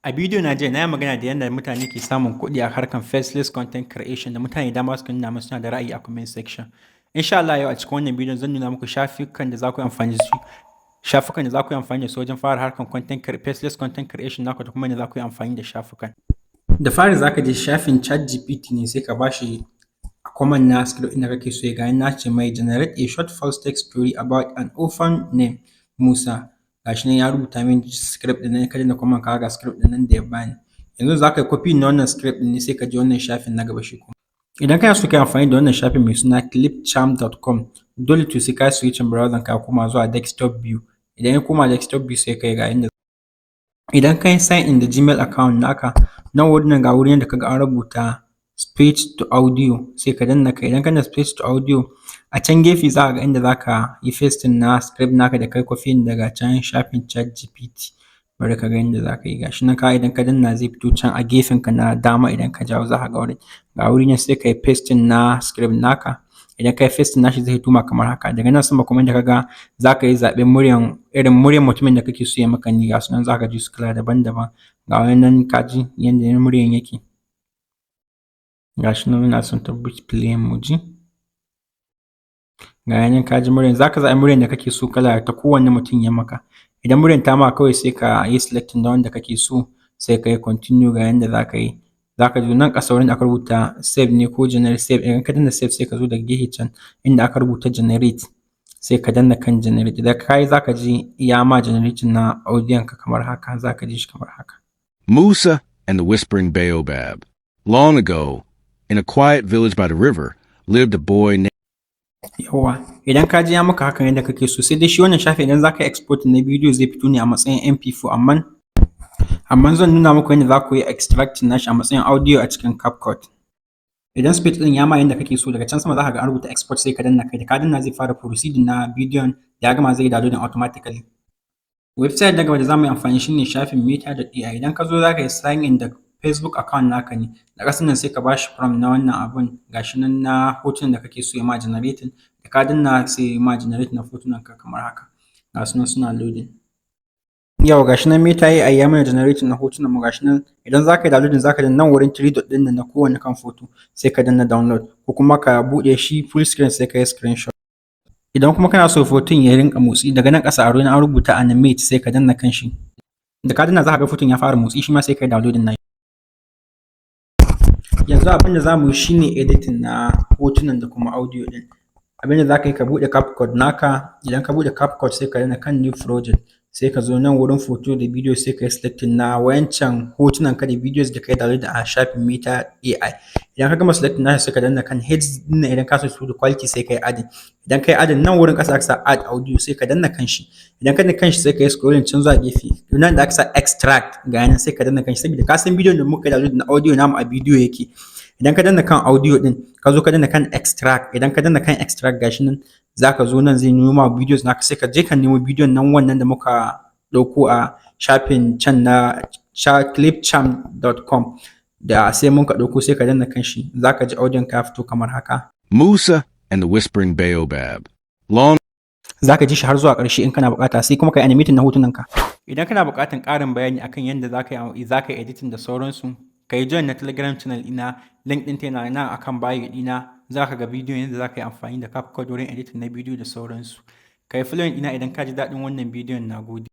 A bidiyo na jiya, na yi magana da yadda mutane ke samun kuɗi a harkar faceless content creation, da mutane dama suka nuna min suna da ra'ayi a comment section. Insha Allah, yau a cikin wannan bidiyon zan nuna muku shafukan da za ku yi amfani da su shafukan da za ku yi amfani da su wajen fara harkar faceless content creation naku, da kuma yadda za ku yi amfani da shafukan. Da fari, za ka je shafin ChatGPT ne, sai ka ba shi command na script ɗin da kake so. Ga na ce mai "Generate a short false text story about an orphan named Musa". Gashi nan ya rubuta min script ɗin nan. Ka danna command, ka ga script ɗin nan da ya bani. Yanzu za ka yi copy na wannan script ɗin ne, sai ka je wannan shafin na gaba shi kuma. Idan kana so ka yi amfani da wannan shafin mai suna clipchamp.com, dole to sai ka switching browser ka koma zuwa desktop view. Idan ya koma desktop view, sai kai ga inda idan ka yi sign in da Gmail account naka, nan wurin ga wurin da kaga an rubuta speech to audio, sai ka danna kai. Idan ka danna speech to audio, a can gefe za ka ga inda za ka yi pasting na script naka da kai copy daga can shafin ChatGPT. Bari ka ga inda za ka yi. Gashi nan ka idan ka danna, zai fito can a gefen ka na dama. Idan ka jawo, za ka ga wurin, ga wuri ne, sai ka yi pasting na script naka. Idan ka yi pasting nashi, zai fito ma kamar haka. Daga nan sama kuma, inda ka ga za ka yi zaɓen muryan, irin muryan mutumin da kake so ya maka ne, ga su nan, za ka ji su kala daban-daban. Ga wani nan, ka ji yanda muryan yake. Gashi nan ina son ta play mu ji. Ga nan, ka ji muryan. Za ka zaɓi muryan da kake so, kala ta kowanne mutum ya maka. Idan muryan ta ma, kawai sai ka yi selecting na wanda kake so, sai ka yi continue. Ga yanda za ka yi: za ka zo nan ƙasa wurin da aka rubuta save ne ko generate, save. Idan ka danna save, sai ka zo daga gefe can inda aka rubuta generate, sai ka danna kan generate. Idan ka yi, za ka ji ya ma generating na audio ka kamar haka. Za ka ji shi kamar haka. Musa and the Whispering Baobab. Long ago, in a quiet village by the river, lived a boy named Yawwa, idan ka ji ya maka hakan yadda kake so, sai dai shi wannan shafi, idan za ka yi export na bidiyo, zai fito ne a matsayin MP4, amma zan nuna muku yadda za ku yi extracting nashi a matsayin audio a cikin CapCut. Idan speech ɗin ya ma yadda kake so, daga can sama za ka ga an rubuta export, sai ka danna kai. Da ka danna, zai fara proceeding na bidiyon. Da ya gama, zai downloading automatically. Website na gaba da za mu yi amfani shine shafin meta.ai. Idan ka zo, za ka yi sign in da Facebook account naka ne. Da ƙasan nan, sai ka bashi prompt na wannan abun, gashi nan, na hotunan da kake so ya ma generating. Da ka danna, sai ya ma generating na hotunan ka kamar haka. Ga su nan suna loading. Yau gashi nan Meta AI ya mana generating na hotunan mu, gashi nan. Idan za ka yi downloading, za ka danna nan wurin three dot ɗin nan na kowane kan photo, sai ka danna download, ko kuma ka buɗe shi full screen, sai ka yi screenshot. Idan kuma kana so hoton ya rinƙa motsi, daga nan ƙasa a wurin an rubuta animate, sai ka danna kan shi. Da ka danna, za ka ga hoton ya fara motsi, shi ma sai ka yi downloading nashi. Yanzu abin da za mu yi shine editing na hotunan da kuma audio ɗin. Abin da za ka yi, ka buɗe CapCut naka. Idan ka buɗe CapCut, sai ka danna kan new project, sai ka zo nan wurin photo da video, sai ka yi selecting na wancan hotunan ka da videos da ka yi download a shafin Meta AI. Idan ka gama selecting nashi, sai ka danna kan HD ɗin nan. Idan ka so su da quality, sai ka yi adding. Idan ka yi adding, nan wurin ƙasa aka sa add audio, sai ka danna kan shi. Idan ka danna kan shi, sai ka yi scrolling can zuwa gefe nan da aka sa extract, ga nan, sai ka danna kan shi, saboda ka san bidiyon da muka yi download na audio namu a bidiyo yake. Idan ka danna kan audio din, ka zo ka danna kan extract. Idan ka danna kan extract, gashi nan, zaka zo nan, zai nemo ma videos naka. Sai ka je ka nemo bidiyon nan, wannan da muka ɗauko a shafin can na clipchamp.com da sai mun ka ɗauko, sai ka danna kan shi. Zaka ji audio ka fito kamar haka. Musa and the Whispering Baobab. Long Zaka ji shi har zuwa ƙarshe in kana buƙata, sai kuma ka yi animating na hotunan ka. Idan kana buƙatar ƙarin bayani akan yadda zaka yi editing da sauransu, ka yi join na Telegram channel ɗina. Link ɗinta yana nan akan bio ɗina. Za ka ga bidiyon yadda za ka yi amfani da CapCut wurin editing na bidiyo da sauransu. Ka yi following ɗina idan ka ji daɗin wannan bidiyon. Na gode.